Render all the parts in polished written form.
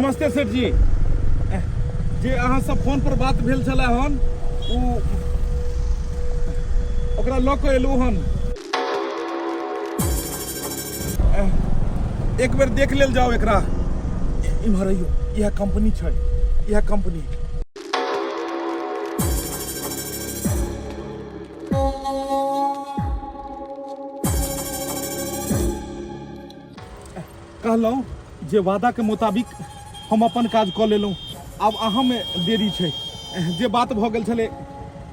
नमस्ते सेठ जी। जे अहाँ सब फोन पर बात भेल छलै हन ओ ओकरा लऽ कऽ एलहुँ हन। एक बेर देख लेल जाओ एकरा। इम्हर अइयो, इएह कंपनी छै, इएह कंपनी। कहलहुँ जे वादाके मुताबिक हम अपन काज कऽ लेलहुँ, आब अहाँमे देरी छै। जे बात भऽ गेल छलै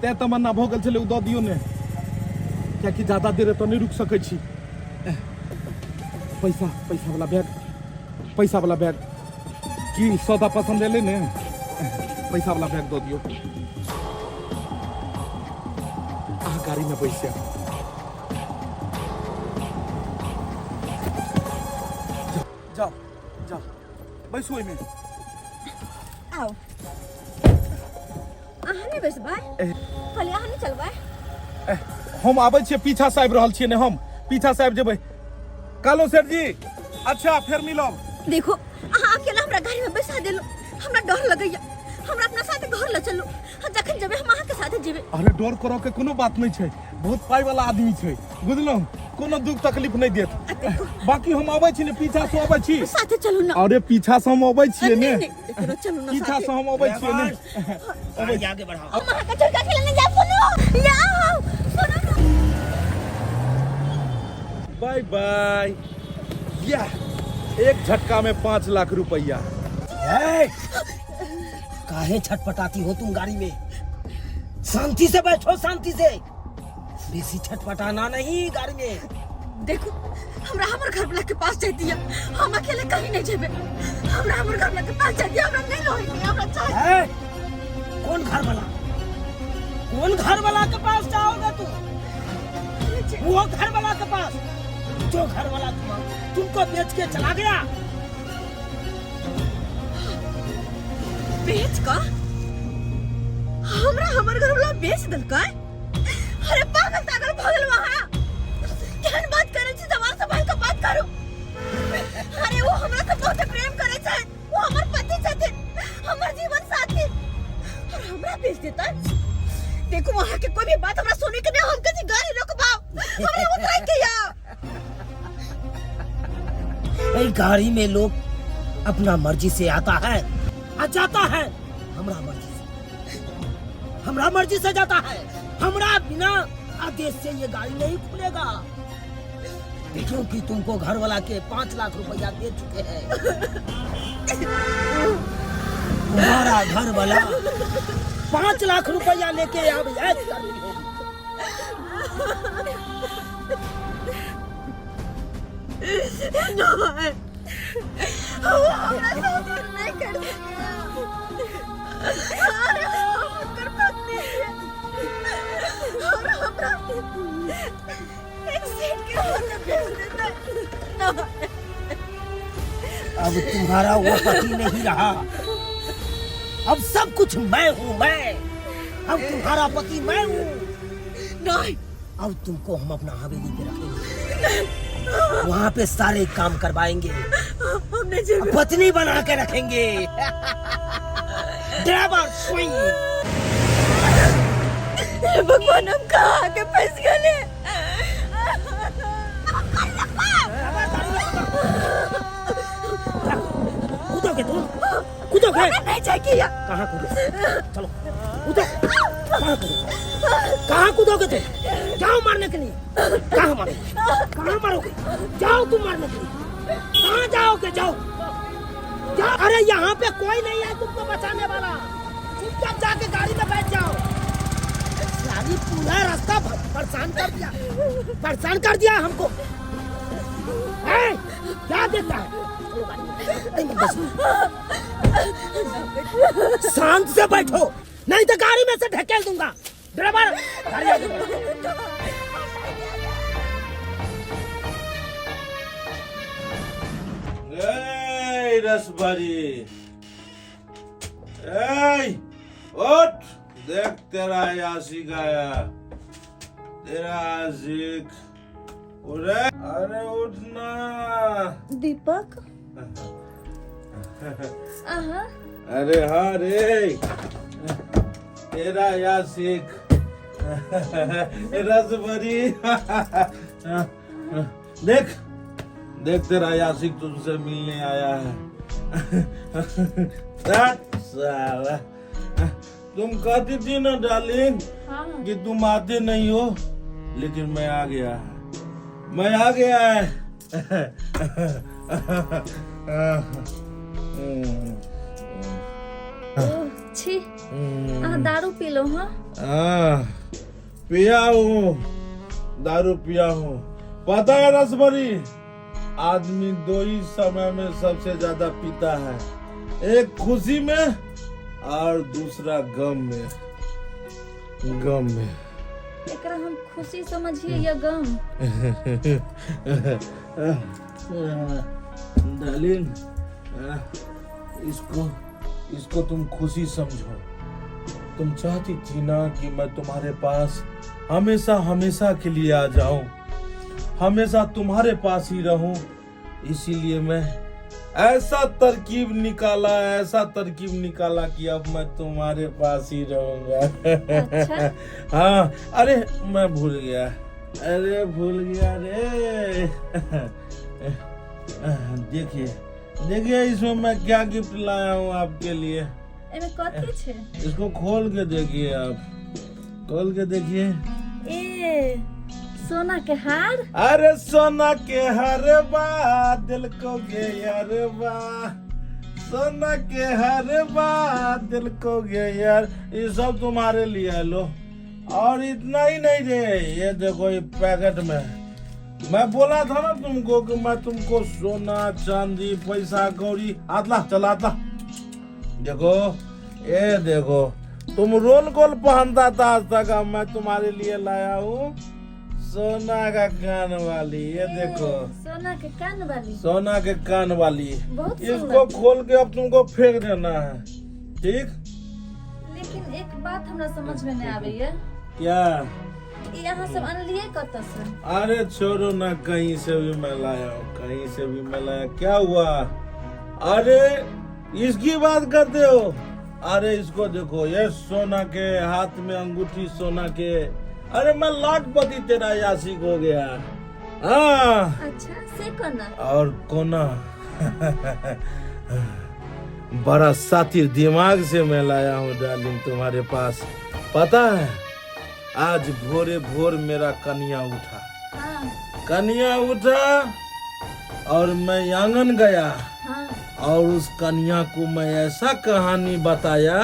तैँ तमन्ना भऽ गेल छलै, ओ दऽ दियौ ने, कियाकि ज्यादा देर एतऽ नहि रुकि सकै छी। पैसा, पैसा वाला बैग, पैसा वाला बैग। की सौदा पसंद एलै ने? पैसा वाला बैग दऽ दियौ। अहाँ गाड़ीमे बैस जाउ। जाओ जाओ, बैसू ओहिमे। आओ, अहाँ नहि बैसबै? कहलियै अहाँ नहि चलबै? हम आबै छियै, पीछा से आबि रहल छियै ने, हम पीछा से आबि जेबै। कालो सेठ जी, अच्छा फेर मिलब। देखो, अहाँ अकेला हमरा गाड़ी में बैसा देलहुँ, हमरा डर लगैया। हमरा अपना साथ घर ल चलू, जखन जेबै हम अहाँके साथे जेबै। अरे डर करऽ के कोनो बात नहि छै, बहुत पाइ वाला आदमी छै, बुझलहुँ? कोनो दुख तकलीफ नहि देत। बाकी हम अबै छी ने, पीछा से अबै छी। साथे चलू ना। अरे पीछा से हम अबै छियै ने। नहीं, नहीं, देखो, चलू ना पीछा साथे। से हम अबै छियै ने। गाड़ी आगे बढ़ाओ। हम अहाँके छोड़ि के अकेले नहि जायब। सुनू या आओ, सुनू ना। बाय बाय। या एक झटका में 5 लाख रुपया। ए, काहे छटपटाती हो तुम गाड़ी में? शांति से बैठो, शांति से, बेसी छटपटाना नहीं गाड़ी में। देखो, हमरा हमर घर वाला के पास जाय दिया, हम अकेले कहीं नहीं जेबे। हमरा हमर घर वाला के पास जाय दिया, हमरा नहीं रहे के, हमरा चाहे। ए, कौन घर वाला? कौन घर वाला के पास जाओगे तू? वो घर वाला के पास जो घर वाला तुमको बेच के चला गया। बेच का? हमरा हमर घर वाला बेच देलकै? अरे पागल तागल भऽ गेल वहाँ? केहन बात करै छी? जवान से भाई के बात करू। अरे वो हमरा से बहुत प्रेम करै छै, वो हमर पति छथिन, हमर जीवन साथी, और हमरा बेच देता? देखो, वहाँ के कोई भी बात हमरा सुने के नहीं। हम कहीं गाड़ी रोकबाओ, हमरा उतराई के या। ए गाड़ी में लोग अपना मर्जी से आता है आ जाता है, हमरा मर्जी से, हमरा मर्जी से जाता है। हमरा बिना आदेश से ये गाड़ी नहीं खुलेगा, क्योंकि तुमको घर वाला के 5 लाख रुपया दे चुके हैं। तुम्हारा घर वाला 5 लाख रुपया लेके अब ऐश करनी होगी। नहीं, वो हमरा साथ नहीं कर सकता। अरे हम हुनकर पत्नी छियै और हमरा एक सेठ के हाथ में भेज देता। नहीं। अब तुम्हारा वो पति नहीं रहा, अब सब कुछ मैं हूँ, मैं। अब तुम्हारा पति मैं हूँ। नहीं। अब तुमको हम अपना हवेली पे रखेंगे, वहाँ पे सारे काम करवाएंगे, हम नहीं जेबे। पत्नी बना के रखेंगे। ड्राइवर सुई। हे भगवान, हम कहाँ आके फंस गए? कूदोगे तुम? कूदोगे? नहीं जाएगी यार। कहाँ कूदोगे? चलो कूदो। कहाँ कूदोगे? कहाँ कूदोगे तुम? जाओ मारने के लिए। कहाँ मारोगे? कहाँ मारोगे? जाओ तुम मारने के लिए। कहाँ जाओगे? जाओ जाओ। अरे यहाँ पे कोई नहीं है तुमको बचाने वाला, चुपचाप जाके गाड़ी में बैठ जाओ। सारी पूरा रास्ता परेशान कर दिया, परेशान कर दिया हमको। ए, क्या देखता है? चलो गाड़ी में। नहीं, बस। शांत से बैठो, नहीं तो गाड़ी में से ढकेल दूंगा। ड्राइवर गाड़ी आगे बढ़ाओ। ए रसभरी, ए उठ, देख तेरा आशिक आया, तेरा आशिक। अरे अरे उठ ना। दीपक, अहाँ अरे हाँ रे, तेरा यासिक रसभरी। देख देख, तेरा यासिक तुमसे मिलने आया है। हट, साला। तुम कहती थी ना डार्लिंग हाँ कि तुम आते नहीं हो, लेकिन मैं आ गया, मैं आ गया है। ओ छी, अहाँ दारू पीलो? हाँ। हाँ, पिया हूँ, दारू पिया हूँ। पता है रसभरी, आदमी दो ही समय में सबसे ज्यादा पीता है, एक खुशी में और दूसरा गम में, गम में। एकरा हम खुशी समझिए या गम? डार्लिंग, इसको इसको तुम खुशी समझो। तुम चाहती थी ना कि मैं तुम्हारे पास हमेशा हमेशा के लिए आ जाऊं, हमेशा तुम्हारे पास ही रहूं, इसीलिए मैं ऐसा तरकीब निकाला, ऐसा तरकीब निकाला कि अब मैं तुम्हारे पास ही रहूंगा। अच्छा। हाँ, अरे मैं भूल गया, अरे भूल गया रे। देखिए देखिए, इसमें मैं क्या गिफ्ट लाया हूँ आपके लिए। एमे कथी छै? इसको खोल के देखिए, आप खोल के देखिए। ए, सोना के हार? अरे सोना के हर बा, दिल को गे यार बा, सोना के हर बा, दिल को गे यार। ये सब तुम्हारे लिए है, लो। और इतना ही नहीं रे, ये देखो, ये पैकेट में, मैं बोला था ना तुमको कि मैं तुमको सोना चांदी पैसा कौड़ी, आतला चल आतला। देखो, ये देखो, तुम रोल गोल पहनता था आज तक, अब मैं तुम्हारे लिए लाया हूँ सोना का कान वाली, ये देखो। सोना के कान वाली? सोना के कान वाली। बहुत इसको सुंदर। खोल के अब तुमको फेंक देना है, ठीक? लेकिन एक बात हमरा समझ में नहीं आबैया। क्या? ई अहाँ सब अनलियै कतऽ से? अरे छोड़ो ना, कहीं से भी मैं लाया हूँ, कहीं से भी मैं लाया। क्या हुआ? अरे इसकी बात करते हो? अरे इसको देखो, ये सोना के हाथ में अंगूठी सोना के। अरे मैं लाखपति तेरा यासिक हो गया, हाँ। अच्छा, से कोना? और कोना, बड़ा सातिर दिमाग से मैं लाया हूँ डार्लिंग तुम्हारे पास। पता है, आज भोरे भोर मेरा कनिया उठा। कनिया उठा और मैं आंगन गया। और उस कन्या को मैं ऐसा कहानी बताया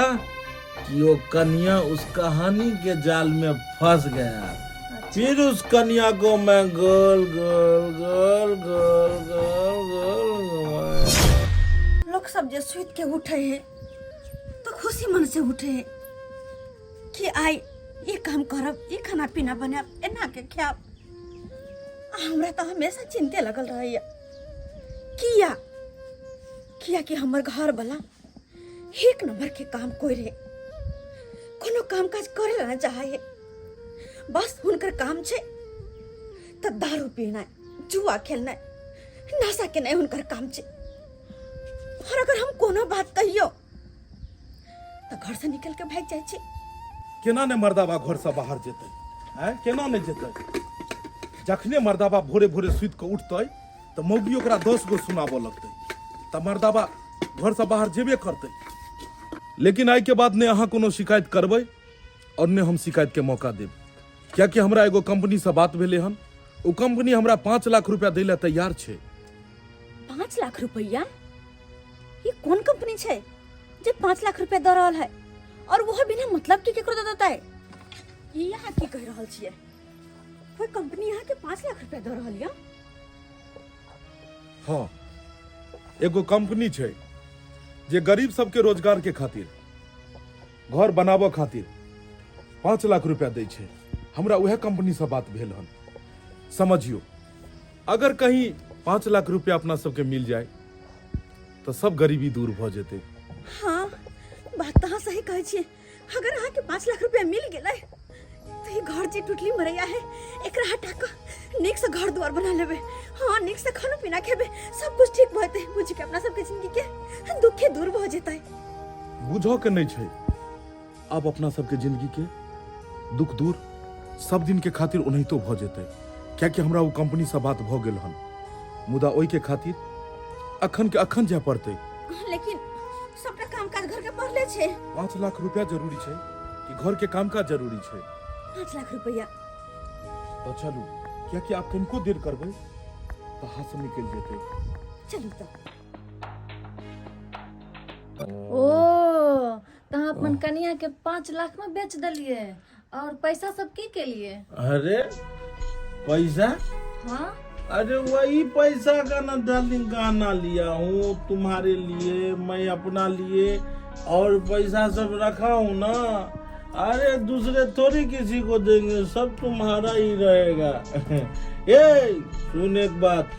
कि वो कन्या उस कहानी के जाल में फंस गया। फिर उस कन्या को मैं गोल गोल गोल गोल गोल गोल घुमाया। लोग सब जे सुति के उठे है तो खुशी मन से उठे है कि आइ ई काम करब, ई खाना पीना बनायब, एना के खायब। आ हमरा तऽ हमेशा चिंते लगल रहैया। किया? किया कि हमर घर वाला एक नंबर के काम कोई रहे, कोनो काम काज करे ला ना चाहे है। बस हुनकर काम छै तऽ दारू पीनाइ, जुआ खेलनाइ, नशा केनाइ हुनकर काम छै। और अगर हम कोनो बात कहियो तऽ घर से निकल के भागि जाइ छै। केना ने मर्दाबा घरसँ बाहर जेतै? आँय, केना नहि जेतै? जखने मर्दाबा भोरे भोरे सुति कऽ उठतै तऽ मौगी ओकरा 10 गो सुनाबऽ लगतै, तऽ मर्दाबा घरसँ बाहर जेबे करतै। लेकिन आइके बाद ने अहाँ कोनो शिकायत करबै और ने हम शिकायतके मौका देब, कियाकि हमरा एगो कंपनीसँ बात भेलै हन। ओ कंपनी हमरा 5 लाख रुपया दै लए तैयार छै। 5 लाख रुपया? ई कोन कंपनी छै जे 5 लाख रुपया दऽ रहल है, और वो बिना मतलब के केकरो दऽ देतै? ई अहाँ की कहि रहल छियै? कोई कंपनी अहाँ के 5 लाख रुपया दऽ रहल यऽ? हाँ, एगो कंपनी छै जे गरीब सबके रोजगार के खातिर, घर बनाबऽ खातिर 5 लाख रुपया दै छै। हमरा उएह कंपनी से बात भेल हन। समझियो, अगर कहीं 5 लाख रुपया अपना सबके मिल जाए तऽ सब गरीबी दूर भऽ जेतै। हाँ, बात तऽ अहाँ सही कहै छियै। अगर अहाँके 5 लाख रुपया मिल गेलै तऽ ई घर जे टूटली मरैया है एकरा हटा कऽ नीक से घर द्वार बना लेबै। हाँ, नीक से खाना पीना खेबै, सब कुछ ठीक भऽ जेतै। बुझि के अपना सबके जिंदगी के दुखे दूर भऽ जेतै। बुझऽ के नहि छै, आब अपना सबके जिंदगी के दुख दूर सब दिन के खातिर ओनाहितो भऽ जेतै, कियाकि हमरा ओ कंपनी से बात भऽ गेल हन। मुदा ओहि के खातिर अखन के अखन जाय पड़तै। लेकिन सबटा काम काज घर के पड़ले छै। 5 लाख रुपया जरूरी छै कि घर के काम काज जरूरी छै? 5 लाख रुपया। तऽ चलू, कियाकि आब कनिको देर करबै तऽ हाथ से निकलि जेतै। चलू तऽ। ओ तऽ अहाँ अपन कनिया के 5 लाख में बेच देलिए और पैसा सब की केलिए? अरे पैसा? हाँ। अरे वही पैसा का ना डार्लिंग गहना लिया हूँ तुम्हारे लिए, मैं अपना लिए, और पैसा सब रखा हूँ ना। अरे दूसरे थोड़ी किसी को देंगे, सब तुम्हारा ही रहेगा। ए सुन एक बात,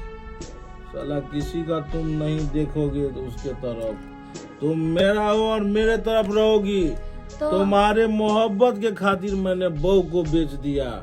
साला किसी का तुम नहीं देखोगे उसके तरफ, तुम मेरा हो और मेरे तरफ रहोगी। तो तुम्हारे मोहब्बत के खातिर मैंने बहू को बेच दिया।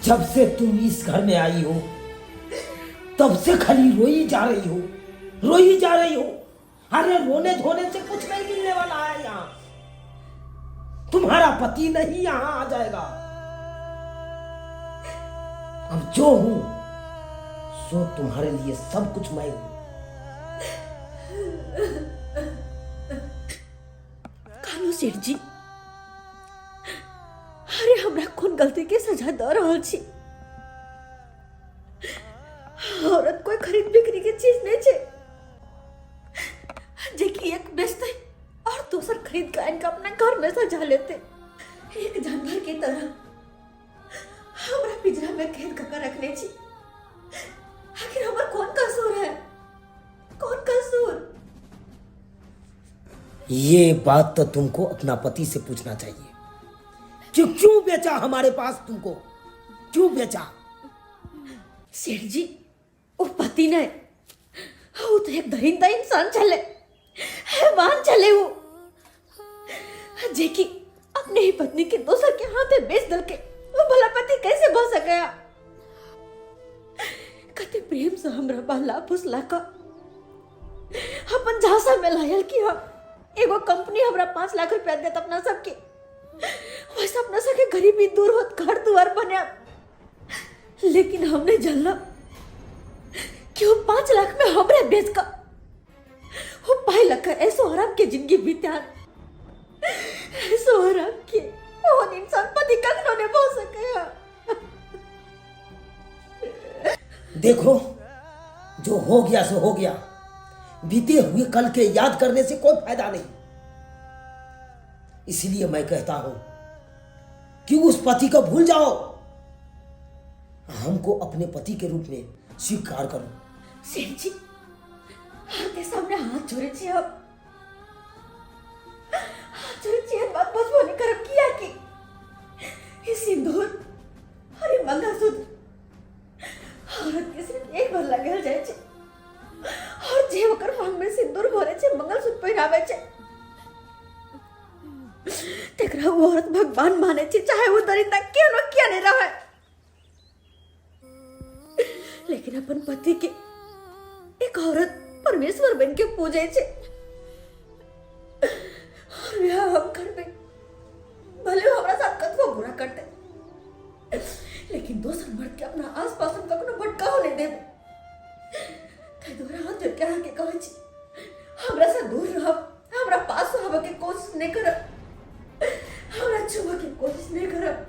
जब से तुम इस घर में आई हो तब से खाली रोई जा रही हो, रोई जा रही हो। अरे रोने धोने से कुछ नहीं मिलने वाला है यहाँ। तुम्हारा पति नहीं यहाँ आ जाएगा। अब जो हूं सो तुम्हारे लिए सब कुछ मैं हूं। कानू सेठ जी, अरे हमरा कोन गलती के सजा द रहल छी? औरत कोई खरीद बिक्री के चीज नहीं छे जे कि एक बेचते और दोसर खरीद के आन के अपना घर में सजा लेते। एक जानवर के तरह हमरा पिंजरा में कैद कर रखने छी। आखिर हमर कौन कसूर है, कौन कसूर? ये बात तो तुमको अपना पति से पूछना चाहिए कि क्यों बेचा हमारे पास तुमको, क्यों बेचा? सेठ जी, वो पति नहीं, वो तो एक दरिंदा इंसान चले, हैवान चले वो, जे कि अपने ही पत्नी के दोसर के हाथे बेच दल के वो भला पति कैसे बच सका? कते प्रेम से हमरा बहला फुसला का अपन झांसा में लायल कि हम एगो कंपनी हमरा 5 लाख रुपया देत अपना सबके, वैसे अपना सबके गरीबी दूर होत, घर दुआर बने। लेकिन हमने जानला कि वो 5 लाख में हमरे बेच का वो पाई लग ऐसो आराम के जिंदगी बीत्या, ऐसो आराम के वो इंसान पति कखनो नहीं हो सके। देखो जो हो गया सो हो गया, बीते हुए कल के याद करने से कोई फायदा नहीं। इसलिए मैं कहता हूं कि उस पति को भूल जाओ, हमको अपने पति के रूप में स्वीकार करो। सेठ जी, हाथ के सामने हाथ जोड़े छी हम, हाथ जोड़े छी, बात बचपन करब किया कि ये सिंदूर और ये मंगलसूत्र औरत के सिर्फ एक बार लगल जाय छै, और जे ओकर मांग में सिंदूर भरे छै, मंगलसूत्र पहिरावे छै, तेकरा वो औरत भगवान माने छै, चाहे वो दरिंदा क्यों न किया नहीं रहे। लेकिन अपन पति के एक औरत परमेश्वर बन के पूजे छै, और ब्याह हम करबे, भले वो हमरा साथ कतबो बुरा करते, लेकिन दोसर मर्द के अपना आस पास हम कखनो भटकाव नहीं देबे। ताहि दुआरे हाथ जोड़ के अहाँके कहै छी, हमरा से दूर रहब, हमरा पास आबऽ के कोशिश नहीं करब, हमरा छुबऽ के कोशिश नहीं करब,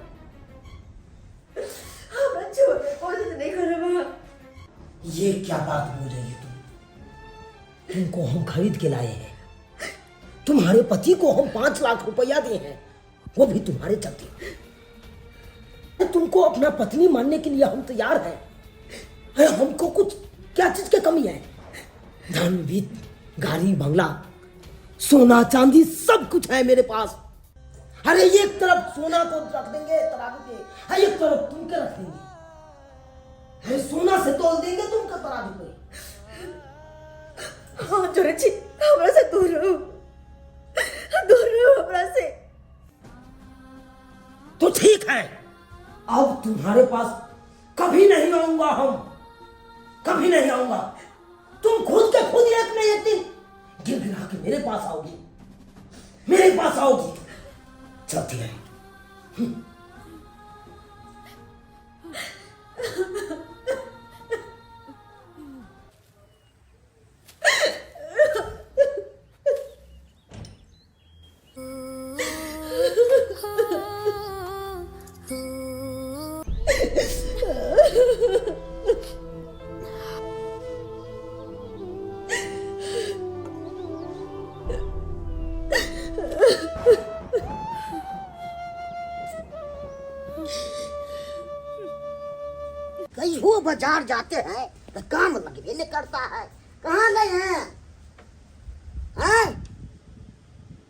हमरा छुबऽ के कोशिश नहीं करब अहाँ। ये क्या बात बोल रही है तुम? तुमको हम खरीद के लाए हैं, तुम्हारे पति को हम 5 लाख रुपया दिए हैं, वो भी तुम्हारे चलते। तुमको अपना पत्नी मानने के लिए हम तैयार हैं। अरे हमको कुछ क्या चीज की कमी है? धन वित्त, गाड़ी बंगला, सोना चांदी सब कुछ है मेरे पास। अरे एक तरफ सोना को रख देंगे तराजू पे, अरे एक तरफ तुमके रख देंगे। अरे सोना से तोल देंगे तुमके तराजू पे। हाँ जोड़े छी, हमरा से दूर रहू, दूर रहू हमरा से। तो ठीक है, अब तुम्हारे पास कभी नहीं आऊंगा, हम कभी नहीं आऊंगा। तुम खुद के खुद एक न एक दिन गिड़गिड़ा के मेरे पास आओगी, मेरे पास आओगी। चलती है। कहीं बाजार जाते हैं तो काम लगबे नहीं करता है। कहाँ गए हैं? हैं?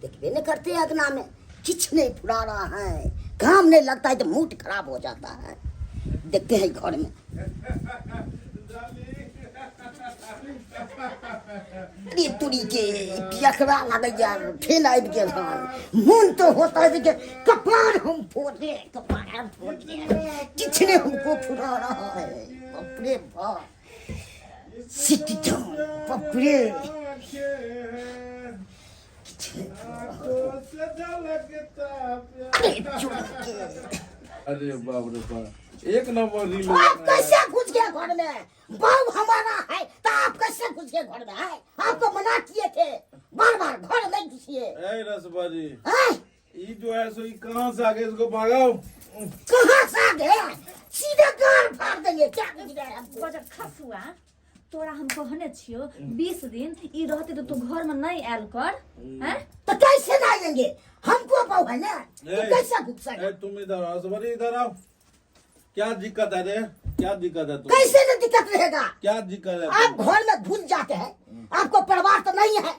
देखबे नहीं करते अगना में, किछ नहीं फुरा रहा है, काम नहीं लगता है तो मूड खराब हो जाता है। देखते हैं घर में। अरे तुरी के पियखरा लगैया फेन आबि गेल हन। मोन तो होता है कि कपार हम फोड़ दे, कपार हम फोड़ दे, किछ नहीं हमको फुरा रहा है। बाप रे बाप, सिट जाओ बाप रे, किछ नहीं फुरा रहा है। अरे चोरी के, अरे बाप रे बाप, एक नंबर रील। आप कैसे घुस गए घर में? बहू हमारा है तो आप कैसे घुस गए घर में? है आपको मना किए थे बार बार, घर नहीं घुसिए। ए रसबाजी, हैं? ई जो है सो ई कहाँ से आ गए? इसको भगाओ। कहाँ से आ गए? सीधे गार फाड़ देंगे। क्या घुस गए हमको? बजर खसुआ, तोरा हम कहने छियो 20 दिन ई रहते तो तू घर में नहीं आयल कर। हैं? तो कैसे ना आएंगे? हमको बहू है ना, तो ए, कैसे घुस सके? ए तुम इधर आओ रसबाजी, इधर आओ। क्या दिक्कत है रे? क्या दिक्कत है तुम? कैसे न दिक्कत रहेगा? क्या दिक्कत है? आप घर में घुस जाते हैं, आपको परिवार तो नहीं है,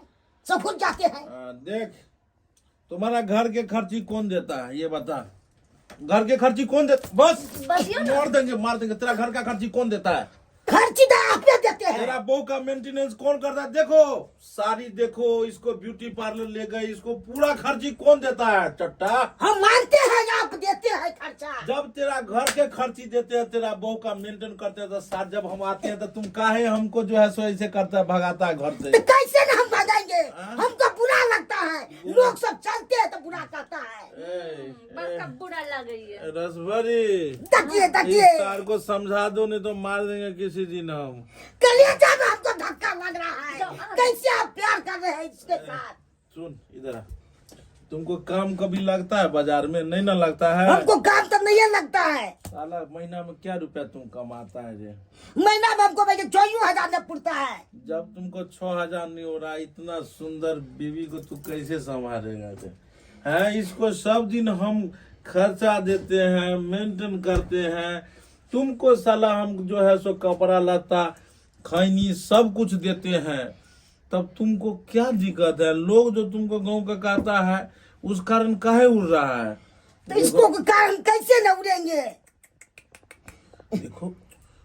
सब घुस जाते हैं। देख, तुम्हारा घर के खर्ची कौन देता है ये बता। घर के खर्ची कौन देता? बस बसियो ना। मार देंगे, मार देंगे। तेरा घर का खर्ची कौन देता है? खर्ची तो आप ही देते हैं। तेरा बहू का मेंटेनेंस कौन करता है? देखो सारी, देखो इसको ब्यूटी पार्लर ले गई, इसको पूरा खर्ची कौन देता है? चट्टा। हम मानते हैं आप देते हैं खर्चा। जब तेरा घर के खर्ची देते हैं, तेरा बहू का मेंटेन करते हैं, तो साथ जब हम आते हैं तो तुम काहे हमको जो है सो ऐसे करता है, भगाता है घर से? तो कैसे ना हम भगाएंगे? हमको बुरा लगता है, लोग सब चलते हैं तो बुरा कहता है। ए, बड़का बुरा लगैया। रसभरी, देखिए इस देखिए, तार को समझा दो, नहीं तो मार देंगे किसी दिन हम। कलेजा में हमको धक्का लग रहा है, कैसे आप प्यार कर रहे हैं इसके साथ? सुन इधर आ, तुमको काम कभी लगता है बाजार में? नहीं ना लगता है। हमको काम तो नहीं लगता है। साला महीना में क्या रुपया तुम कमाता है रे? महीना में हमको भाई 6,000 में पुरता है। जब तुमको 6,000 नहीं हो रहा, इतना सुंदर बीवी को तू कैसे संभालेगा रे? हैं, इसको सब दिन हम खर्चा देते हैं, मेंटेन करते हैं, तुमको साला हम जो है सो कपड़ा लत्ता खैनी सब कुछ देते हैं, तब तुमको क्या दिक्कत है? लोग जो तुमको गांव का कहता है उस कारण काहे उड़ रहा है? तो इसको कारण कैसे न उड़ेंगे? देखो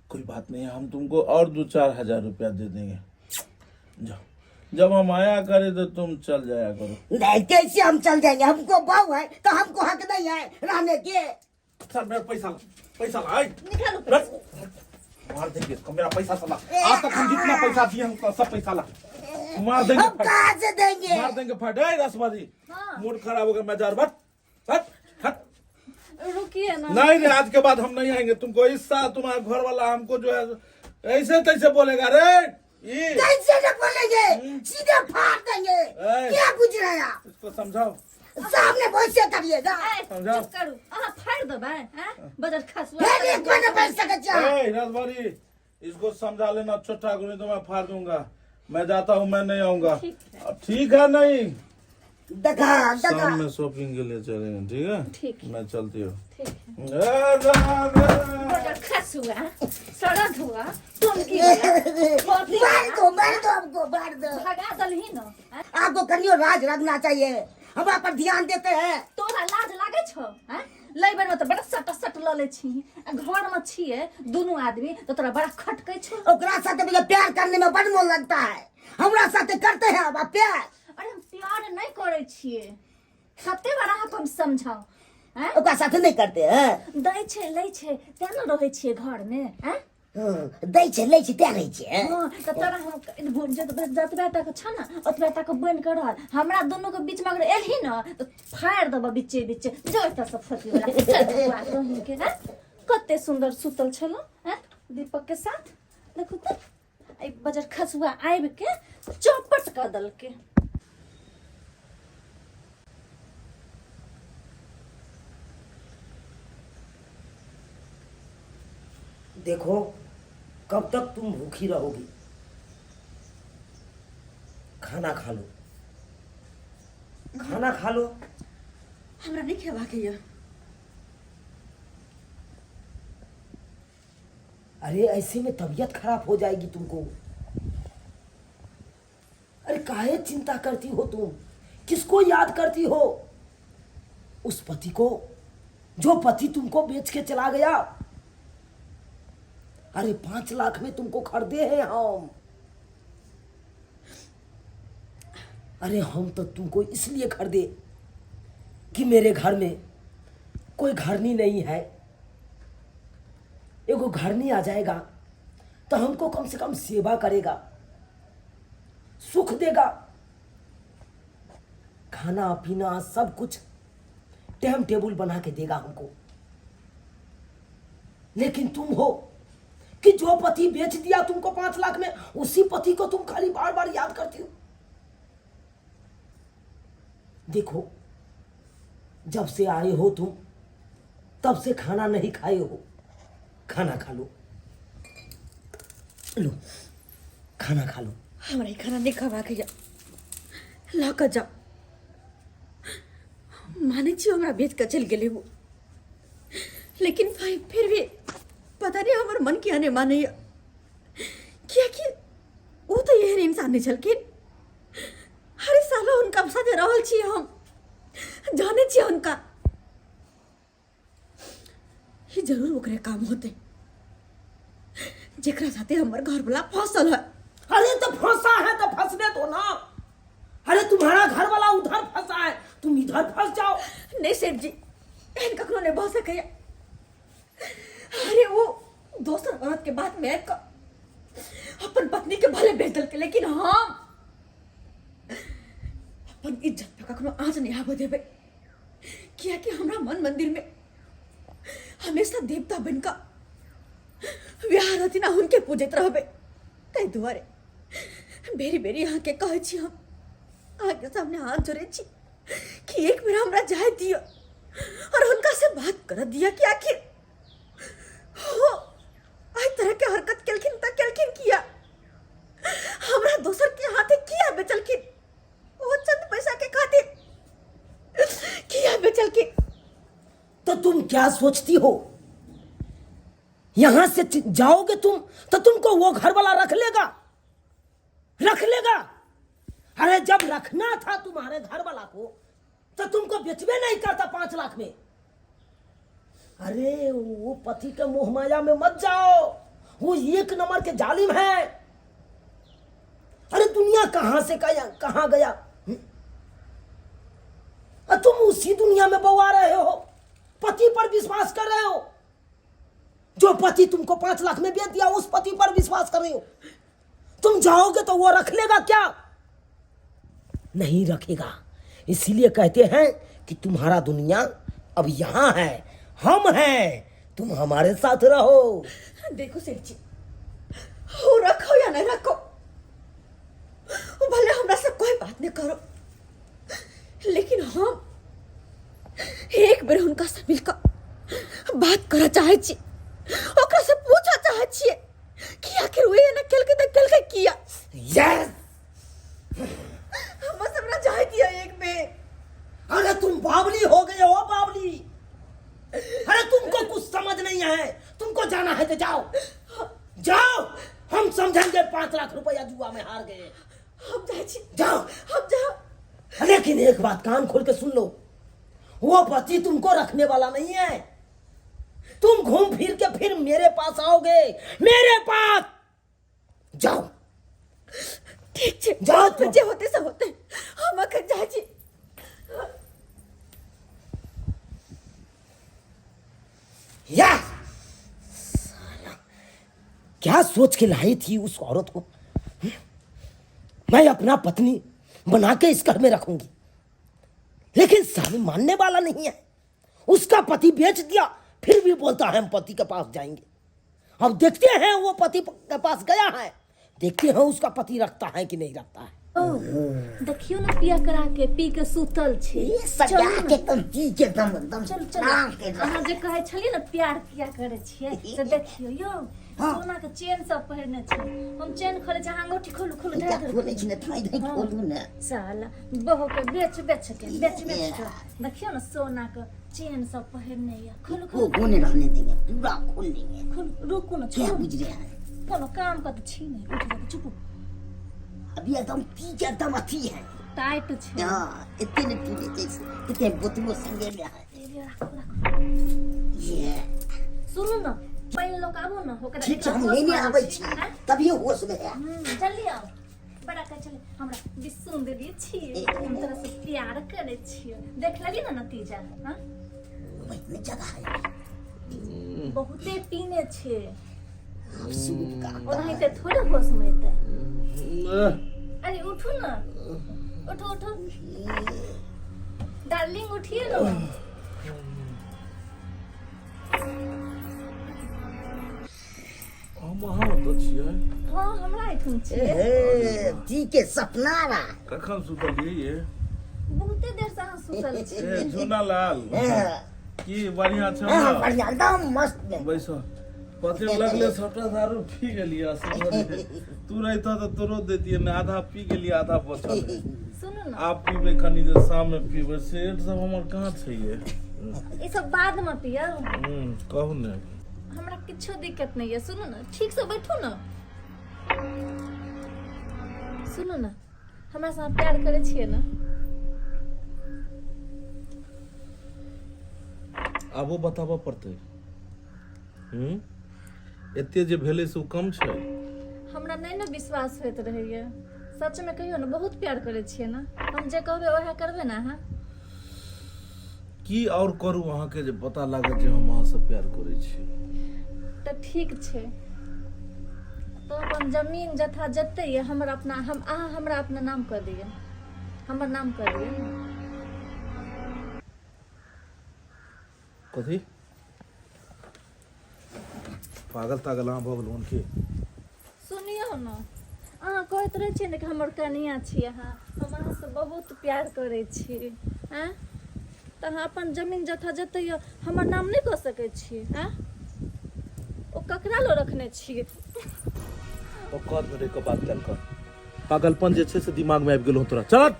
कोई बात नहीं, हम तुमको और 2-4 हजार रुपया दे देंगे। जाओ, जब हम आया करे तो तुम चल जाया करो। नहीं, कैसे हम चल जाएंगे? हमको बहू है तो हमको हक नहीं है रहने के। सर मेरा पैसा ला, पैसा ला, आए। निकालो। रख। मार देंगे इसको, मेरा पैसा साला। आज तक हम जितना पैसा दिए हम सब पैसा ला। मार देंगे हम फट। कहाँ से देंगे? मार देंगे फट। ए रसबाजी, हाँ। मूड खराब हो गया, मैं जा रहा। हट, हट, हट। रुकिए ना। नहीं रे, आज के बाद हम नहीं आएंगे। तुमको इस साल तुम्हारा घर वाला हमको जो है ऐसे तैसे बोलेगा रे। ये कैसे न बोलेंगे, सीधे फाड़ देंगे। ए। क्या गुजरा है आप? इसको समझाओ। सामने बहुत करिएगा। ए, समझाओ। चुप करू, अहाँ फाड़ि देबै। हैं बजर खसुआ, फिर एक बार न बैठ सके जा। ए रसबारी, इसको समझा लेना छोटा को, नहीं तो मैं फाड़ दूंगा। मैं जाता हूँ, मैं नहीं आऊंगा। ठीक ठीक है। नहीं देखा देखा। शाम में शॉपिंग के लिए चलेंगे, ठीक है? ठीक है। मैं चलती हूँ। ठीक है। ए, राधे। बड़ा खस हुआ, सड़द हुआ, तुम की वाला मार दो, मार दो हमको, मार दो। भगा दलही न। आपको कनियो राज रखना चाहिए, हमरा पर ध्यान देते हैं। तोरा लाज लागे छौ? हैं, लै बेर में तऽ बड़ा सट सट लऽ लै छी आ घर में छियै दुनू आदमी तऽ तोरा बड़ा खटकै छौ। ओकरा साथे मुझे प्यार करने में बड़ मोन लगता है, हमरा साथे करते हैं अब आप प्यार। अरे हम प्यार नहीं करै छियै, कते बार अहाँके हम समझाउ? हैं, ओकरा साथे नहीं करते हैं? दै छै लै छै तें ने रहै छियै घरमे। हैं? हम्म, दै छै लै छै तें रहै छियै। हँ तऽ तोरा हम जतबे तक छ ने ओतबे तक बनि कऽ रहल, हमरा दुनू के बीच में अगर एलही ने तऽ फाड़ि देबऽ बीचे बीचे। जो एतऽ से फोटो वाला चल बौआ तोहिन के। हैं, कते सुंदर सुतल छलहुँ हैं दीपक के साथ, देखू तऽ एहि बजर खसुआ आबि के चौपट कऽ देलकै। देखो कब तक तुम भूखी रहोगी, खाना खा लो, खाना खा लो। हमरा नहीं खेबाक यऽ। अरे ऐसे में तबीयत खराब हो जाएगी तुमको। अरे काहे चिंता करती हो तुम, किसको याद करती हो? उस पति को जो पति तुमको बेच के चला गया। अरे 5 लाख में तुमको खरीदे हैं हम। अरे हम तो तुमको इसलिए खरीदे कि मेरे घर में कोई घरनी नहीं है, एगो घरनी आ जाएगा तो हमको कम से कम सेवा करेगा, सुख देगा, खाना पीना सब कुछ टाइम टेबुल बना के देगा हमको। लेकिन तुम हो कि जो पति बेच दिया तुमको 5 लाख में, उसी पति को तुम खाली बार बार याद करती हो। देखो जब से आए हो तुम तब से खाना नहीं खाए हो, खाना खा लो, लो खाना खा लो। हमरा ई खाना नहीं खबाक यऽ, लऽ कऽ जाउ। मानै छी हमरा बेच कऽ चलि गेलै ओ, लेकिन भाई फिर भी पता नहीं हमर मन किया नहीं मानैया, कियाकि ओ तऽ एहन इंसान नहीं छलखिन। हर सालो हुनका साथे रहल छी हम, जानै छी हुनका, ई जरूर ओकरे काम होते जेकरा साथे हमर घर वाला फंसल है। अरे तो फंसा है तो फंसने दो ना। अरे तुम्हारा घर वाला उधर फंसा है, तुम इधर फंस जाओ। नहीं सेठ जी, एहन कखनो नहीं भऽ सकैया। अरे वो दोसर औरत के बात में आबि कऽ अपन पत्नी के भले बेच देलकै, लेकिन हम अपन इज्जत पे कखनो आँच नहीं आबऽ देबै, कियाकि हमरा मन मंदिर में हमेशा देवता बन कऽ विवाह रहथिन आ हुनके पूजैत रहबै। ताहि दुआरे बेरी बेरी अहाँके कहै छी, हम अहाँके सामने हाथ जोड़ै छी कि एक बेर हमरा जाय दिअ और हुनका से बात कर दिअ कि आखिर हो एहि तरह के हरकत केलखिन तऽ केलखिन किया, हमरा दोसर के हाथे किया बेचलखिन, वो चंद पैसा के खातिर किया बेचलखिन। तो तुम क्या सोचती हो, यहां से जाओगे तुम तो तुमको वो घर वाला रख लेगा, रख लेगा। अरे जब रखना था तुम्हारे घर वाला को तो तुमको बेचबे नहीं करता 5 लाख में। अरे वो पति के मोह माया में मत जाओ, वो एक नंबर के जालिम है। अरे दुनिया कहां से कहां गया, और तुम उसी दुनिया में बौआ रहे हो, पति पर विश्वास कर रहे हो। जो पति तुमको 5 लाख में बेच दिया उस पति पर विश्वास कर रहे हो। तुम जाओगे तो वो रख लेगा क्या? नहीं रखेगा। इसीलिए कहते हैं कि तुम्हारा दुनिया अब यहाँ है, हम हैं, तुम हमारे साथ रहो। देखो सेठ जी, हो रखो या नहीं रखो, भले हमरा से कोई बात नहीं करो, लेकिन हम एक बेर हुनका से मिलकर बात करऽ चाहै छी, ओकरा से पूछऽ चाहै छियै कि आखिर ओ एना केलकै तऽ केलकै किया। यस, बस हमरा जाय दिअ एक बेर। समझेंगे 5 लाख रुपया जुआ में हार गए। हम जाइ छी। जाओ। हम जाओ। लेकिन एक बात कान खोल के सुन लो, वो पति तुमको रखने वाला नहीं है। तुम घूम फिर के फिर मेरे पास आओगे, मेरे पास। जाओ। ठीक छै। जाओ तुम। जे होते से होते, हम अखन जाइ छी। या साला, क्या सोच के लाई थी उस औरत को? मैं अपना पत्नी बना के इस घर में रखूंगी, लेकिन साली मानने वाला नहीं है। उसका पति बेच दिया, फिर भी बोलता है हम पति के पास जाएंगे। अब देखते हैं, वो पति के पास गया है, देखते हैं उसका पति रखता है कि नहीं रखता है। ओ देखियो ने, पिया करा के पी के सुतल छै। ई सजा चलू ने। के तुम पी के दम एकदम चलू चलू। आराम के। अहाँ जे कहै छलियै ने, प्यार किया करै छियै, से देखियो यौ। हाँ। सोना के चेन सब पहिरने छै। हम चेन खोले छी, अहाँ अंगूठी खोलू, खोलू। एकटा धरा धरा। खोलै छी ने, थाई थाई खोलू ने। साला बहू के बेच बेच के, बेच बेच के। देखियो ने, सोना के चेन सब पहिरने ये। खोलू। वो खोलू। कोने रहने देंगे, पूरा खोल लेंगे। खोलू, रुकू ने। क्या छोड़ू। बुझ रहे हैं? कोनो काम के तऽ छी नहि, उठि जाउ, चुपू। अभी एकदम पी के एकदम अथी है। टाइट छै। हाँ, इतने ने पीने जैसे इतने बोतलों संगे में है। ए, राखू राखू। ये। सुनू ने, पानि लऽ कऽ आबू ने ओकरा। ठीक छै, हम होश लेने मे आबै आबै छी। आँय? तभिए होश में है। जल्दी आउ। बड़ा कहै छलै हमरा विसुन देवी छी, हम तोरा से प्यार करै छियै। देख लेली ने नतीजा? हाँ। वही जगह है। बहुते पीने छै। अब शुरू का। ओनाहिते थोड़े होश मे एतै। अरे उठू ने, उठू उठू डार्लिंग, उठिए ना। हम अहाँ ओतऽ छियै? हाँ, हमरा एहिठाम छियै। हे जी के सपना रहा। कखन सुतलियै ये? बहुते देर से अहाँ सुतल छी। ए झूना लाल, की बढ़िया छौ? हाँ। ने? बढ़िया, एकदम मस्त में। बैस। पते लगले सबटा दारू पी गेलियै। तू रहितह तऽ तोरो दैतियै ने। आधा पी गेलियै, आधा बचल है। सुनू ने। आब पीबै कनी देर, शाम में पीबै। सेठ सब हमर कहाँ छै ये? ई सब बाद में पियब। कहू ने। हमरा किछो दिक्कत नहीं है। सुनू ने, ठीक से बैठू ने। सुनू ने, हमरा से अहाँ प्यार करै छियै ने? आबो बताबऽ पड़तै? एते जे भेलै से ओ कम छै? हमरा नहि ने विश्वास होइत रहैया। सच में कहियौ ने, बहुत प्यार करै छियै ने? हम जे कहबै वएह करबै ने अहाँ? की और करू अहाँके जे पता लागत जे हम अहाँसँ प्यार करै छी? तऽ ठीक छै, तो अपन जमीन जथा जते यऽ, हमर अपना हम अहाँ हमरा अपना नाम कऽ दिअ, हमर नाम कऽ दिअ ने। कथी? पागल तागल अहाँ भऽ गेलहुँ की? सुनियौ ने, अहाँ कहैत रहै छियै ने कि हमर कनिया छी अहाँ, हम अहाँसँ बहुत प्यार करै छी। आँय, तऽ अहाँ अपन जमीन जथा जते यऽ, हमर नाम नहि कऽ सकै छी? आँय, ओ ककरा लऽ रखने छियै? औकात में रहि कऽ बात कयल कर। पागलपन जे छै से दिमाग में आबि गेलहुँ तोरा। चल।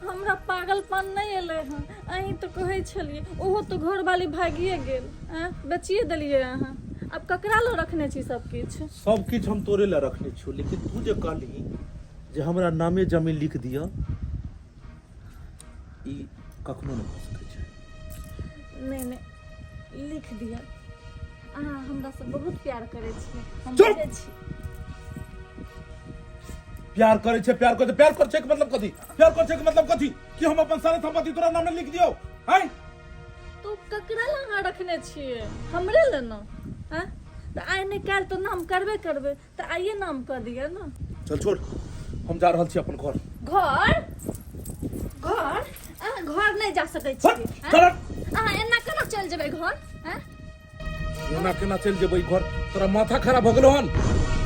हमरा पागलपन नहि एलै हँ। अहीं तऽ कहै छलियै, ओहो तऽ घरवाली भागिए गेल। आँय, बेचिए देलियै अहाँ। आब ककरा लऽ रखने छी सब किछु? सब किछु हम तोरे लए रखने छियौ, लेकिन तू जे कहली जे हमरा नामे जमीन लिख दिअ, ई कखनो नहि भऽ सकै छै। नहि नहि, लिख दिअ। अहाँ हमरासँ बहुत प्यार करै छियै, हम चुप! बुझै छी। प्यार करै छै, प्यार करै छै, प्यार करै छै के मतलब कथी? प्यार करै छै के मतलब कथी? कि हम अपन सारा संपत्ति तोरा नामे लिख दियौ? हैं? तू ककरा लए अहाँ रखने छियै? हमरे लए ने? आँय, तऽ आइ नहि काल्हि तऽ नाम करबे करबै, तऽ आइए नाम कऽ दिअ ने। चल छोड़, हम जा रहल छी अपन घर। घर? घर? अहाँ घर नहि जा सकै छी। हट, आँय? चल। अहाँ एना केना चलि जेबै घर? आँय? एना केना चलि जेबै घर? तोरा माथा खराब भऽ गेलौ हन?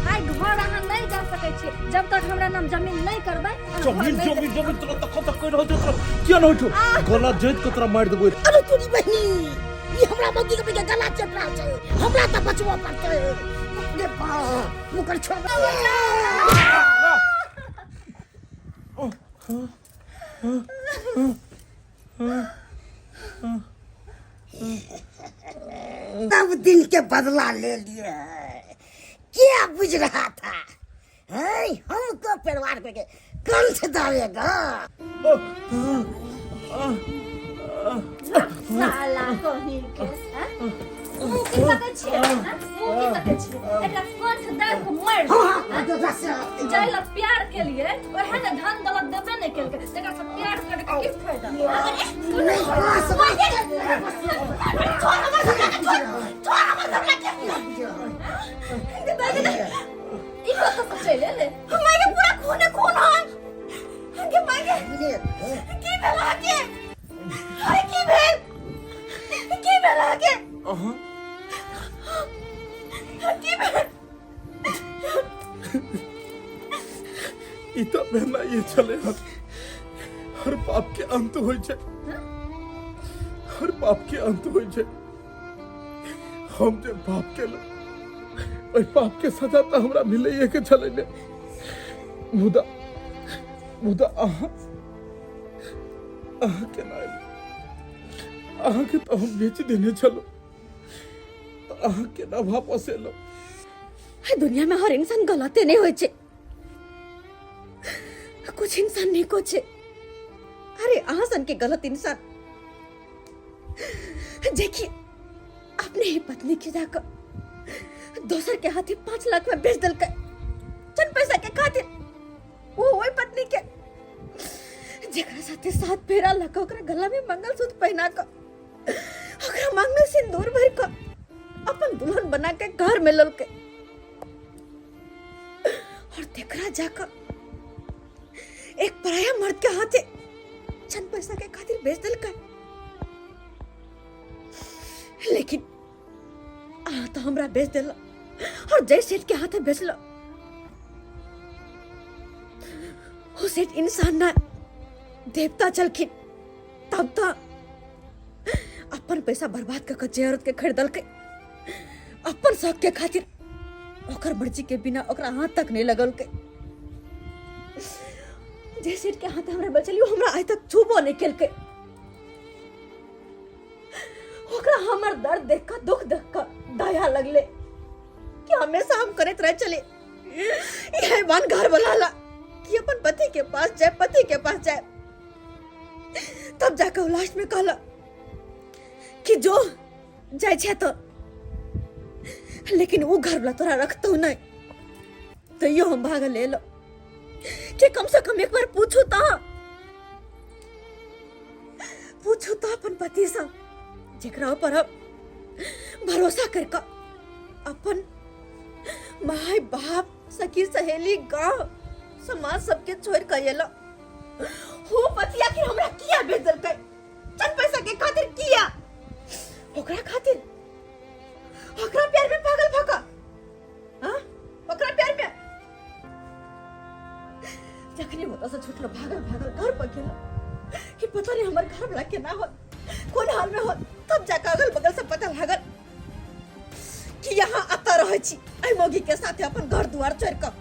आइ घर अहाँ नहि जा सकै छी। जब तक हमरा नाम जमीन नहि करबै, अहाँ घर जमीन नहि। जमीन जमीन, तोरा तखन तक कहि रहल छौ, तोरा किया नहि होइछौ? गला जोति के तोरा मारि देबौ। अरे तोरी बहिनी, ई हमरा मौगी के पीछे गला चेप रहल छै। हमरा तऽ बचबऽ पड़तै। रे बाप, मुकर छोड़। सब दिन के बदला ले लिए हैं। क्या बुझ रहा था हैं? हमको परिवार करके कंठ दावेगा। साला कहीं के हैं? मुँह की तकै छियै हैं? मुँह की तकै छियै एकरा कंठ दाबि कऽ मारि हाँ हाँ दियौ। जाहि लए प्यार केलियै ओएह ने धन दौलत देबे नहि केलकै, तकरा से प्यार करके की फायदा? नहीं बस बस। छोड़ हमर घबरा के, छोड़ छोड़ हमर घबरा के। ई कतऽ से चलि एलै? माय के पूरा खूने खून हन के माय के। की भेल अहाँके? अरे की भेल, की भेल अहाँके? अहाँ की भेल? ई तऽ भेनाइए छलै हन। हर पाप के अंत होइ छै, हर पाप के अंत होइ छै। हम जे पाप केलहुँ ओहि पाप के सजा तऽ हमरा मिलैए के छलै ने। मुदा मुदा अहाँ अहाँ केना एलहुँ? अहाँके तऽ हम बेच देने छलहुँ, तऽ अहाँ केना वापस एलहुँ? एहि दुनिया में हर इंसान गलते नहीं होय छै, कुछ इंसान नीको छै। अरे अहाँ सन के गलत इंसान जेकि अपने ही पत्नी के जाकर दोसर के हाथे 5 लाख में बेच देलकै चंद पैसा के खातिर। वो वही पत्नी के जेकरा साथे सात फेरा लगा, ओकरा गला में मंगलसूत्र पहना के, ओकरा मांग में सिंदूर भर के अपन दुल्हन बना के घर में ललकै, और तेकरा जाकर एक पराया मर्द के हाथे चंद पैसा के खातिर बेच देलकै। लेकिन अहाँ तो हमरा बेच देल और जय सेठ के हाथे बेचल, ओ सेठ इंसान ना देवता छलखिन। तब तो अपन पैसा बर्बाद कऽ के जे औरत के खरीदलकै अपन शौक के खातिर, ओकर मर्जी के बिना ओकरा हाथ तक नहीं लगलकै। जे सेठ के हाथ हमरा बचलियो, हमरा आइ तक छूबो नहीं केलकै। ओकरा हमर दर्द देख कऽ, दुख देख कऽ दया लगले कि हमेशा हम करैत रह चले यह हैवान घर वाला ला कि अपन पति के पास जाए, पति के पास जाए। तब जाकर उ लास्ट में कहला कि जो जाए छे तो, लेकिन वो घर वाला तोरा रखतो नहीं। तैयो हम भागल एलो कि कम से कम एक बार पूछू तो, पूछू तो अपन पति से जेकरा ऊपर हम भरोसा करके अपन माय बाप सखी सहेली गांव समाज सबके छोड़ के एलो। हो पति आखिर हमरा किया बेच देलकै चंद पैसा के खातिर? किया ओकरा खातिर? ओकरा प्यार में पागल भका, हाँ ओकरा प्यार में। जखनी होता से छुटलो भागल भागल घर पर गेलो कि पता नहीं हमर घर वाला केना हो, कोन हाल में हो। तब जाकर अगल बगल से पता लागल कि यहाँ आता रहे छी एहि मौगी के साथे अपन घर दुआर छोड़ कऽ।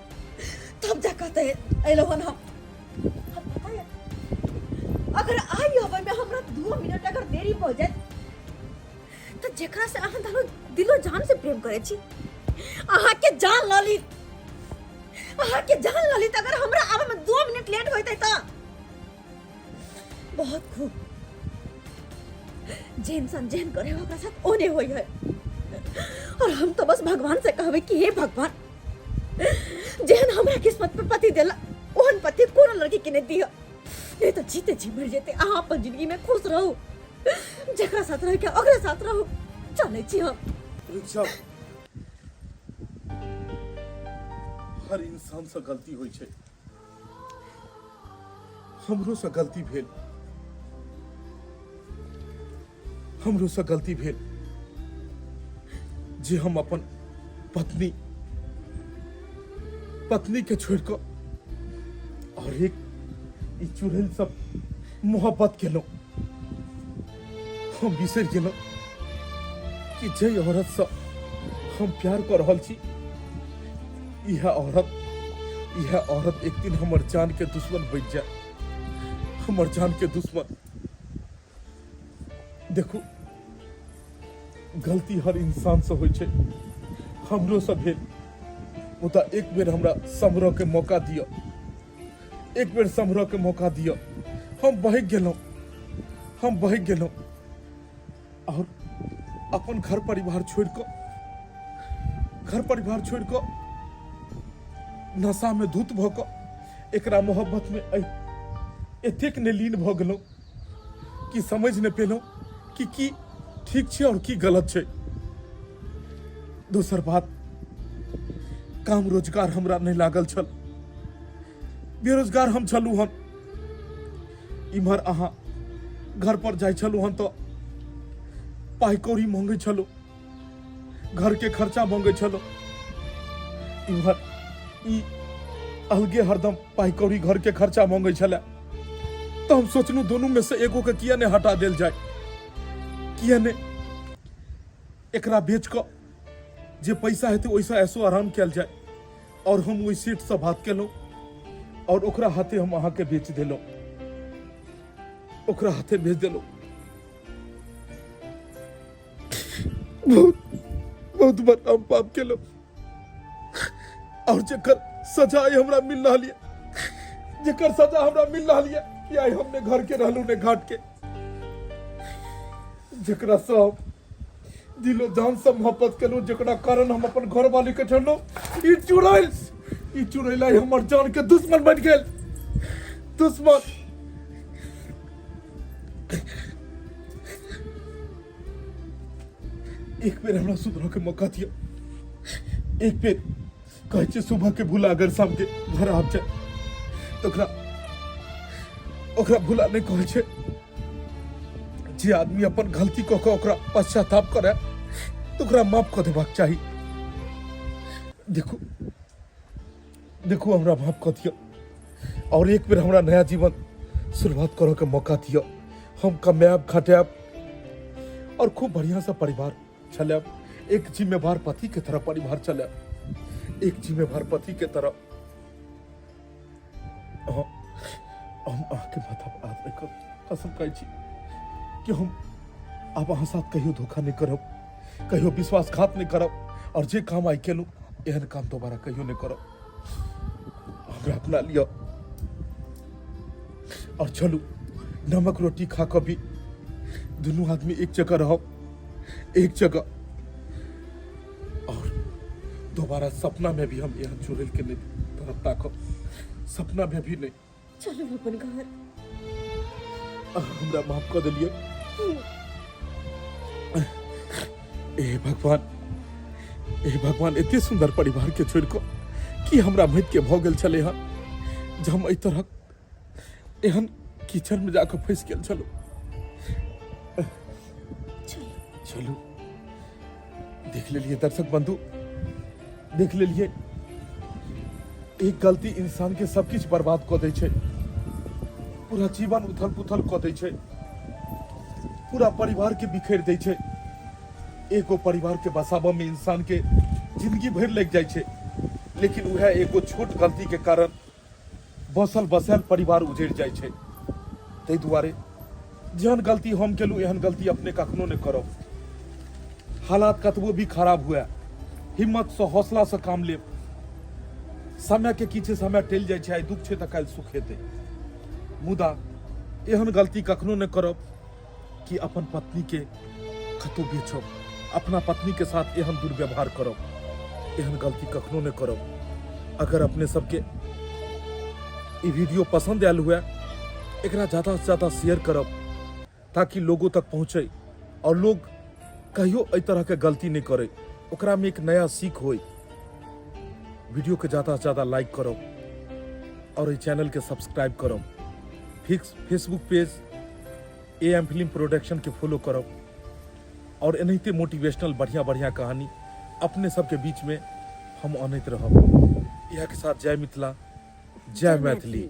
तब जाकर तऽ अयलहुँ हन हम। हम पता है अगर आई अबै में हमरा 2 मिनट अगर देरी भऽ जाए तऽ जेकरा से अहाँ धरो दिलो जान से प्रेम करै छी, अहाँ के जान लऽ ली, अहाँ के जान लऽ ली। अगर हमरा आबै में 2 मिनट लेट होइतै तऽ बहुत खूब। जे इंसान जेहन करे ओकरा साथ ओने होई है। और हम तो बस भगवान से कहबै कि हे भगवान, जेहन हमरा किस्मत पे पति देला ओहन पति कोनो लड़की के नहीं दिया, नहीं तो जीते जी मर जेते। अहाँ अपन जिंदगी में खुश रहू, जकरा साथ रह के ओकरा साथ रहू। चलै छी हम। रुक जाओ। हर इंसान से गलती होइ छै, हमरो से गलती भेल, हमरो से गलती भेल जे हम अपन पत्नी पत्नी के छोड़ कऽ और एक ई चुड़ैल सब मोहब्बत केलहुँ। हम बिसरि गेलहुँ कि जे औरत से हम प्यार कऽ रहल छी, इएह औरत, इएह औरत एक दिन हमर जान के दुश्मन बनि जाय, हमर जान के दुश्मन। देखू गलती हर इंसान से होइ छै, हमरो से भेल, मुदा एक बेर हमरा सम्हरऽ के मौका दिअ, एक बेर सम्हरऽ के मौका दिअ। हम बहकि गेलहुँ, हम बहकि गेलहुँ और अपन घर परिवार छोड़ि कऽ, घर परिवार छोड़ि कऽ नशा में धुत भऽ कऽ एकरा मोहब्बत में एतेक ने लीन भऽ गेलहुँ कि समझ नहि पेलहुँ कि की ठीक छै और की गलत छै। दोसर बात, काम रोजगार हमरा नहि लागल छल, बेरोजगार हम छलहुँ हन। इम्हर अहाँ घर पर जाइ छलहुँ हन तऽ पाइ कौड़ी मांगै छलहुँ, घर के खर्चा मांगै छलहुँ। इम्हर ई अलगे हरदम पाइ कौड़ी घर के खर्चा मांगै छलै, तऽ हम सोचलहुँ दुनू में से एगो के किया नहि हटा देल जाय, किया नहि एकरा बेच कऽ जे पैसा हेतै ओहिसँ ऐसो आराम कयल जाय। और हम ओहि सेठसँ बात केलहुँ और ओकरा हाथे हम अहाँके बेच देलहुँ, ओकरा हाथे बेच देलहुँ। बहुत बहुत बड़ा हम पाप केलहुँ और जकर सजा आइ हमरा मिल रहल ये, जकर सजा हमरा मिल रहल ये कि आइ हम ने घर के रहलहुँ ने घाट के, जकरा सब दिलो जान से मोहब्बत केलहुँ, जकरा कारण हम अपन घर वाली के छोड़लहुँ, ई चुड़ैल, ई चुड़ैल आइ हमर जान के दुश्मन बनि गेल, दुश्मन। एक बेर हमरा सुधरऽ के मौका दिअ, एक बेर। कहै छै सुबह के भूला अगर शाम के घर आबि जाय तऽ ओकरा भूला नहि कहै छै। जे आदमी अपन गलती कऽ कऽ ओकरा पश्चाताप करे तऽ ओकरा माफ कऽ देबाक चाही। देखू, देखू, हमरा माफ कऽ दिअ और एक बेर हमरा नया जीवन शुरुआत करऽ के मौका दिअ। हम कमायब खटायब और खूब बढ़िया से परिवार चलायब, एक जिम्मेवार पति के तरह परिवार चलायब, एक जिम्मेवार पति के तरह। हाँ, हम अहाँके माथा पर हाथ रखब, कसम खाइ छी कि हम आब अहाँ साथ कहियो धोखा नहि करब, कहियो विश्वासघात नहि करब और जे काम आइ केलहुँ एहन काम दोबारा कहियो नहि करब। हमरा अपना लिअ और चलू नमक रोटी खा कऽ भी दुनू आदमी एक जगह रहब, एक जगह। और दोबारा सपना में भी हम यहाँ चुड़ैल के नहीं तरफ ताकब, सपना में भी नहीं। चलू अपन घर। हमरा माफ कऽ देलियै। ए भगवान, ए भगवान, एते सुंदर परिवार के छोड़ कऽ की हमरा मृत के भऽ गेल छलै हन जे हम एहि तरहक एहन कीचड़ में जाकऽ फंसि गेल छलहुँ। चलू, देख लेलिए दर्शक बंधु, देख लेलिए एक गलती इंसान के सब किछु बर्बाद कऽ दै छै, पूरा जीवन उथल पुथल कऽ दै छै, पूरा परिवार के बिखेर दै छै। एगो परिवार के बसाबऽ में इंसान के जिंदगी भरि लागि जाइ छै, लेकिन वएह एगो छोट गलती के कारण बसल बसायल परिवार उजड़ि जाइ छै। ताहि दुआरे जेहन गलती हम केलहुँ एहन गलती अपने कखनो नहि करब। हालात कतबो भी खराब हुए हिम्मतसँ हौसलासँ काम लेब। समयके की छै, समय टलि जाइ छै, आइ दुख छै तऽ काल्हि सुख हेतै। मुदा एहन गलती कखनो नहि करब कि अपन पत्नीके कतहु बेचब, अपना पत्नीके साथ एहन दुर्व्यवहार करब, एहन गलती कखनो नहि करब। अगर अपने सबके ई वीडियो पसंद आयल हुए एकरा ज़्यादा से ज़्यादा शेयर करब ताकि लोगों तक पहुँचे और लोग कहियो एहि तरह के गलती नहीं करे, ओकरा में एक नया सीख होए। वीडियो के ज़्यादा से ज़्यादा लाइक करब और एहि चैनल के सब्सक्राइब करब। Facebook page A M film production के फॉलो करब और एनाहिते मोटिवेशनल बढ़िया बढ़िया कहानी अपने सबके बीच में हम अनैत रहब। इएह के साथ जय मिथिला, जय मैथिली।